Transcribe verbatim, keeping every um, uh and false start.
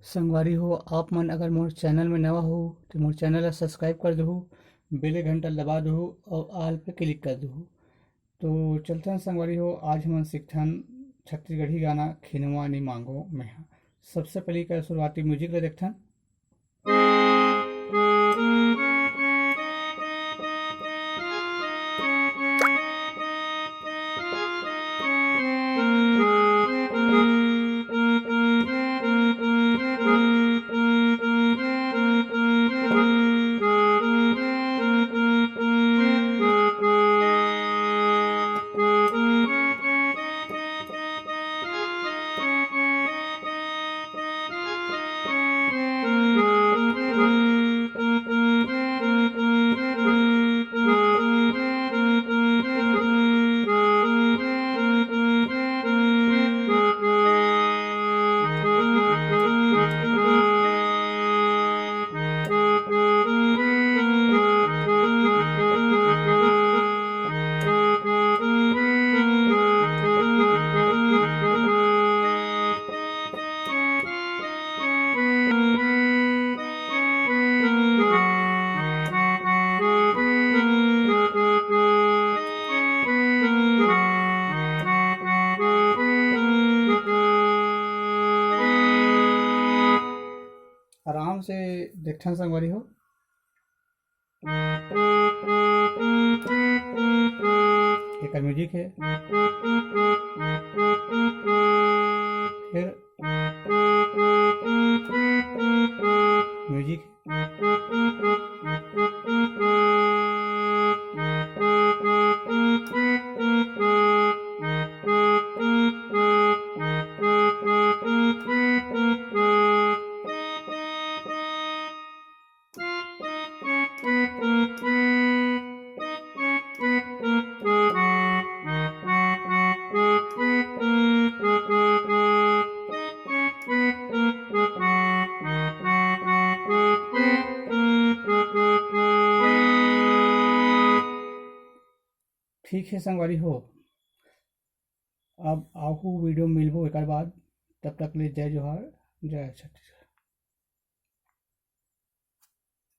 संगवारी हो, आप मन अगर मोर चैनल में नवा हो, तो मोर चैनल ला subscribe कर देहू, bell घंटा दबा देहू और all पे click कर देहू। तो चलथन संगवारी हो, आज हमन सीखथन छत्तीसगढ़ी गाना खिनवा नी मांगो मेहा। सबसे पहले एकर शुरुआती music ला देखथन। आराम से देखथन संगवारी हो। एकर music हे। फिर music। ठीक है संगवारी हो, अब आहू video मिलबो एकर बाद। तब तक ले जय जोहार, जय छत्तीसगढ़।